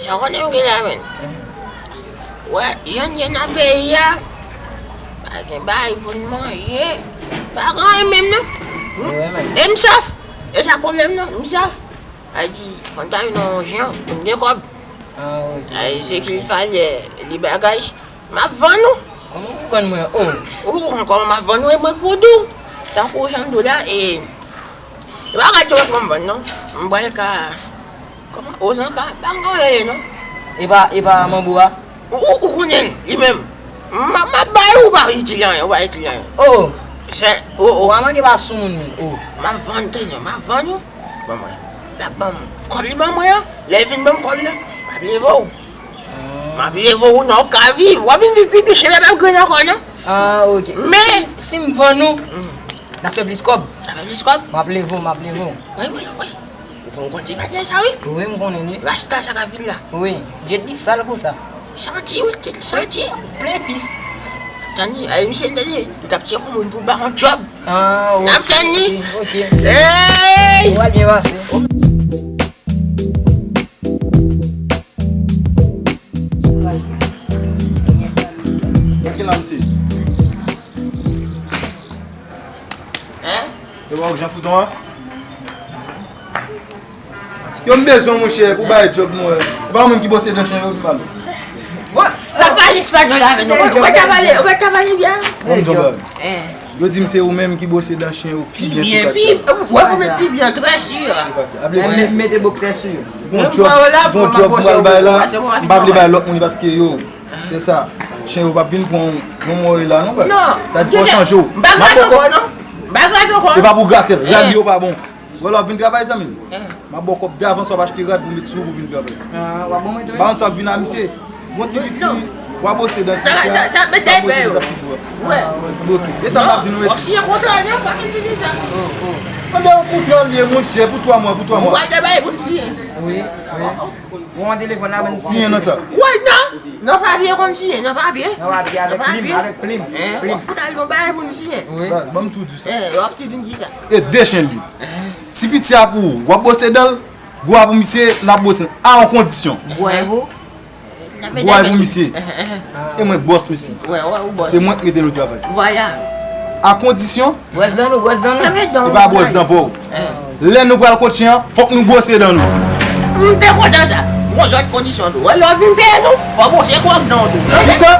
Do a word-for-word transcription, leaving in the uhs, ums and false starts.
Sa w konnen m gen la menm. Wè, jan n ye nan peyi a, pa gen bagay pou n manje. Pa gen anyen menm non. E m sòf. E sa pwoblèm nan, m sòf. A di, fò n ta jwenn yon jan pou n gen kòb. Ay, se kilfalè li bagay. M ap vann ou. Kòman w vann mwen? Oh. Ou konn kòman m ap vann ou, e mwen k pou di w. Tankou jan m di w la, e, e pa gad yo wè kòman m vann non. M pral ka, kòman, ozanka, m pa konn jan l rele non. E pa, e pa manbo a? Ou, ou, ou konnen li menm. M, m ap bay ou, ou pa itil anyen, ou pa itil anyen. Oh. Se, oh, oh. Ou pa manke pa sou moun menm, oh. M ap vann tande, m ap vann ou. Ban mwen. L ap ban m kòb li ban mwen an. Lè l fin ban m kòb la, m ap leve w. M ap leve w nan w ka viv. W ap vin viv pi byen, cheve pa ap grenn ankò non. Ah, ok. Men si m vann ou, n ap fè plis kòb. N ap fè plis kòb? M ap leve w, m ap leve w. Wi, wi, wi. Ou konn, ou konn ti patnè sa wi? Wi, m konnen li. Rasta sa k ap vin la. Wi, jet li sal konsa. Santi wi, jet li santi. Plen epis. Tann li, ay misye tande, li t ap tcheke yon moun pou ba yon djòb. Ah, n ap tann li. Ok, ok. Ey! Ou pral byen pase. Gade la, misye. Hein? Yo ba w jan fouton an? Yo m bezwen, monchè, pou bay djòb mwen. Ou pa moun ki bwose dan chen yo, vin pale. Bon, pa pale espanyòl avè nou. Ou pa ta pale, ou pa ta pale byen. Bon, djòb. Eh. Yo di m se ou menm ki bwose dan chen yo pi byen sou kat sa. Pi byen, pi byen, trè si. Ap vle di, mete bòksè sou yo. Bon djòb, bon djòb m pral bay la. M pa vle bay lòt moun li paske yo, se sa. Chen yo p ap vin pran yon mò la non, baz. Sa di fò w chanje w. M pa grate ankò non. M pa grate ankò. E pa pou grate l. Rad li yo pa bon. Wè lè w ap vin travay, zanmi m. M ap ba w kòb davans, w ap achte rad pou w met sou ou pou w vin travay. Ah, w ap ban mwen tou. M pa konn sa w ap vin a misye. Bon ti piti, w ap bwose dan sa, sa, sa, met sa epè yo. Wè. Bloke. E sa m ap di nou, mesye. W ap siyen kontra, non, pa fin di sa. Anben yon kontra l ye, monchè, pou twa mwa, pou twa mwa. Ou pral travay pou n siyen. Wi, wi. Ou an telefòn la, ban n siyen nan sa. Wè, non. Nan papye konn siyen, nan papye. Nan papye, avèk plim, avèk plim. Hein, w ap fout al yon bagay pou n siyen. Wi. Baz, ban m tou di sa. Eh, w ap tou di m ki sa. E de chen li. Ti piti a pou ou, w ap bwose dan l, gwo a pou misye, n ap bwose l. A yon kondisyon. Bwè pou? Gwo a pou misye. E mwen bòs misye. Wè, wè, ou bòs. Se mwen k mete nou travay. Vwala. A kondisyon. Bwès dan nou, bwès dan nou. Fèmen dan ou. E pa bwès dan pa w. Lè nou pral kot chen an, fòk nou bwose dan nou. M te kontan sa. Gon lòt kondisyon tou. Wè, lè w vin peye nou, fò w bwose kò ak dan w tou. Nan ki sa?